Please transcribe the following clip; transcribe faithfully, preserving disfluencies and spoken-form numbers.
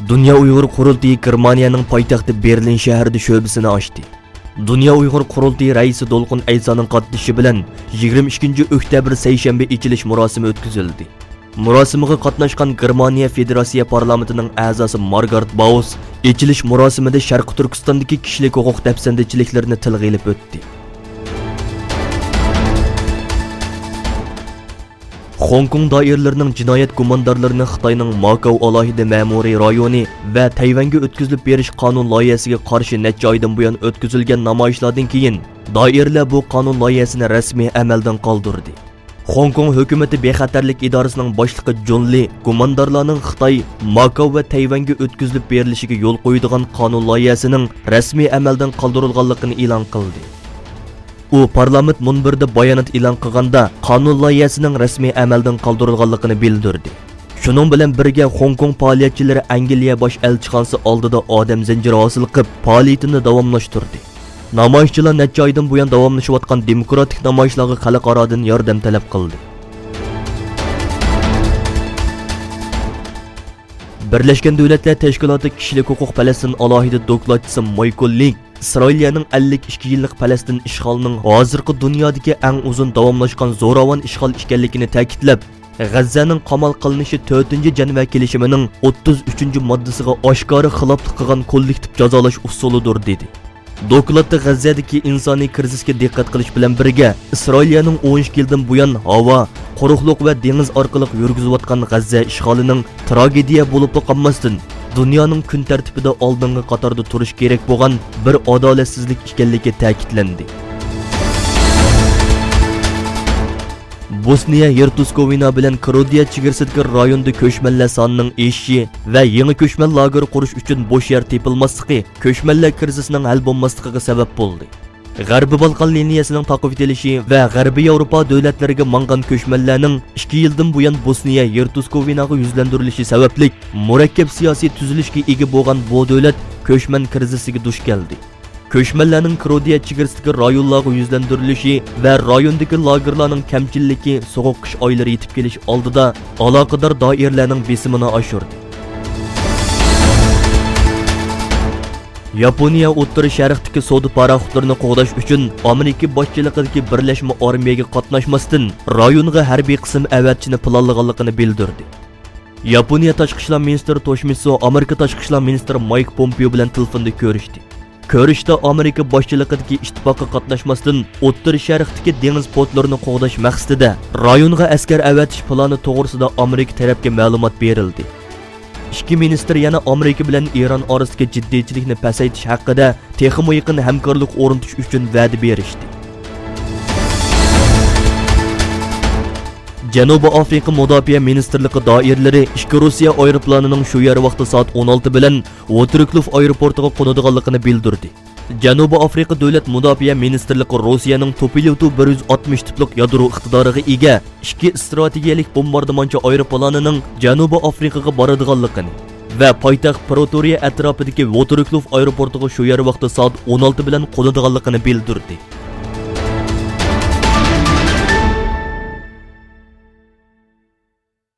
دۇنيا ئۇيغۇر قۇرۇلتىيى گېرمانىيەنىڭ پايتەختى بېرلىن شەھىرىدە شۆبىسىنى ئاچتى. دۇنيا ئۇيغۇر قۇرۇلتىيى رەئىسى دولقۇن ئەيسانىڭ قاتنىشىشى بىلەن يىگىرمە ئىككىنچى ئۆكتەبىر سەيشەنبە ئېچىلىش مۇراسىمى ئۆتكۈزۈلدى. مۇراسىمغا قاتناشقان گېرمانىيە فېدېراتسىيە پارلامېنتىنىڭ ئەزاسى مارگارېت باۋۇس ئېچىلىش مۇراسىمىدە شەرقىي تۈركىستاندىكى كىشىلىك ھوقۇق دەپسەندىچىلىكلىرىنى تىلغا ئېلىپ ئۆتتى. خوڭكوڭ دائىرىلىرىنىڭ جىنايەت گۇماندارلىرىنى خىتاينىڭ ماكاۋ ئالاھىدە مەمۇرىي رايونى ۋە تەيۋەنگە ئۆتكۈزۈلۈپ بېرىش قانۇن لايىھەسىگە قارشى نەچچە ئايدىن بۇيان ئۆتكۈزۈلگەن نامايىشلاردىن كېيىن، دائىرىلەر بۇ قانۇن لايىھەسىنى رەسمىي ئەمەلدىن قالدۇردى. خوڭكوڭ ھۆكۈمىتى بىخەتەرلىك ئىدارىسىنىڭ باشلىقى جون لى گۇماندارلارنىڭ خىتاي، ماكاۋ ۋە تەيۋەنگە ئۆتكۈزۈلۈپ بېرىلىشىگە يول قويىدىغان قانۇن لايىھەسىنىڭ رەسمىي ئەمەلدىن قالدۇرۇلغانلىقىنى ئېلان قىلدى. ئۇ پارلامېنت مۇنبىرىدە بايانات ئېلان قىلغاندا، قانۇن لايىھەسىنىڭ رەسمىي ئەمەلدىن قالدۇرۇلغانلىقىنى بىلدۈردى. شۇنىڭ بىلەن بىرگە، خوڭكوڭ پائالىيەتچىلىرى ئەنگلىيە باش ئەلچىخانىسى ئالدىدا ئادەم زەنجىرى ھاسىل قىلىپ، پائالىيىتىنى داۋاملاشتۇردى. نامايىشچىلار نەچچە ئايدىن بۇيان داۋاملىشىۋاتقان دېموكراتىك نامايىشلارغا خەلقئارادىن ياردەم تەلەپ قىلدى. بىرلەشكەن دۆلەتلەر تەشكىلاتى كىشىلىك ھوقۇق پەلەستىن ئالاھىدە دوكلاتچىسى مايكل لىك ئىسرائىلىيەنىڭ ئەللىك ئىككى يىللىق پەلەستىن ئىشغالىنىڭ ھازىرقى دۇنيادىكى ئەڭ ئۇزۇن داۋاملاشقان زوراۋان ئىشغال ئىكەنلىكىنى تەكىتلەپ، غەززەنىڭ قامال قىلىنىشى تۆتىنچى جەنۋە كېلىشىمىنىڭ ئوتتۇز ئۈچىنچى ماددىسىغا ئاشكارا خىلاپلىق قىلغان كوللېكتىپ جازالاش ئۇسۇلىدۇر، دېدى. دوكلاتتا غەززەدىكى ئىنسانىي كىرىزىسكە دىققەت قىلىش بىلەن بىرگە، ئىسرائىلىيەنىڭ ئون ئىككى يىلدىن بۇيان ھاۋا، قۇرۇقلۇق ۋە دېڭىز ئارقىلىق يۈرگۈزۈۋاتقان غەززە ئىشغالىنىڭ تراگېدىيە بولۇپلا قالماستىن، دۇنيانىڭ كۈن تەرتىپىدە ئالدىنقى قاتاردا تۇرۇش كېرەك بولغان بىر ئادالەتسىزلىك ئىكەنلىكى تەكىتلەندى. بوسنىيە ھېرتسوگوۋىنا بىلەن كروئاتىيە چېگرىسىدىكى رايوندا كۆچمەنلەر سانىنىڭ ئېشىشى ۋە يېڭى كۆچمەن لاگېرى قۇرۇش ئۈچۈن بوش يەر تېپىلماسلىقى كۆچمەنلەر كىرىزىسىنىڭ ھەل بولماسلىقىغا سەۋەب بولدى. غەربىي بالقان لىنىيەسىنىڭ تاقىۋېتىلىشى ۋە غەربىي ياۋروپا دۆلەتلىرىگە ماڭغان كۆچمەنلەرنىڭ ئىككى يىلدىن بۇيان بوسنىيە ھېرتسوگوۋىناغا يۈزلەندۈرۈلۈشى سەۋەبلىك، مۇرەككەپ سىياسىي تۈزۈلۈشكە ئىگە بولغان بۇ دۆلەت كۆچمەن كىرىزىسىگە دۇچ كەلدى. كۆچمەنلەرنىڭ كروئاتىيە چېگرىسىدىكى رايونلارغا يۈزلەندۈرۈلۈشى ۋە رايوندىكى لاگېرلارنىڭ كەمچىللىكى سوغۇق قىش ئايلىرى يېتىپ كېلىش ئالدىدا ئالاقىدار دائىرىلەرنىڭ بېسىمىنى ئاشۇردى. ياپونىيە ئوتتۇرا شەرقتىكى سودا پاراخوتلىرىنى قوغداش ئۈچۈن ئامېرىكا باشچىلىقىدىكى بىرلەشمە ئارمىيەگە قاتناشماستىن، رايونغا ھەربىي قىسىم ئەۋەتىشنى پىلانلىغانلىقىنى بىلدۈردى. ياپونىيە تاشقى ئىشلار مىنىستىرى توشمىتسۇ ئامېرىكا تاشقى ئىشلار مىنىستىرى مايك پومپېئو بىلەن تېلېفوندا كۆرۈشتى. كۆرۈشتە ئامېرىكا باشچىلىقىدىكى ئىتتىپاققا قاتناشماستىن، ئوتتۇرا شەرقتىكى دېڭىز پورتلىرىنى قوغداش مەقسىتىدە رايونغا ئەسكەر ئەۋەتىش پىلانى توغرىسىدا ئامېرىكا تەرەپكە مەلۇمات بېرىلدى. ئىككى مىنىستىر يەنە ئامېرىكا بىلەن ئىران ئارىسىدىكى جىددىيچىلىكنى پەسەيتىش ھەققىدە تېخىمۇ يېقىن ھەمكارلىق ئورنىتىش ئۈچۈن ۋەدە بېرىشتى. جەنۇبىي ئافرىقا مۇداپىئە مىنىستىرلىقى دائىرىلىرى ئىككى روسىيە ئايروپىلانىنىڭ شۇ يەر ۋاقتى سائەت ئون ئالتە بىلەن ۋوتېركلۇف ئايروپورتىغا قونىدىغانلىقىنى بىلدۈردى. جەنۇبىي ئافرىقا دۆلەت مۇداپىئە مىنىستىرلىقى روسىيەنىڭ توپىليوتۇ بىر يۈز ئاتمىش تىپلىق يادرو ئىقتىدارىغا ئىگە ئىككى ئىستراتېگىيەلىك بومباردىمانچى ئايروپىلانىنىڭ جەنۇبىي ئافرىقىغا بارىدىغانلىقىنى ۋە پايتەخت پرېتورىيە ئەتراپىدىكى ۋوتېركلۇف ئايروپورتىغا شۇ يەر ۋاقتى سائەت ئون ئالتە بىلەن قونىدىغانلىقىنى بىلدۈردى.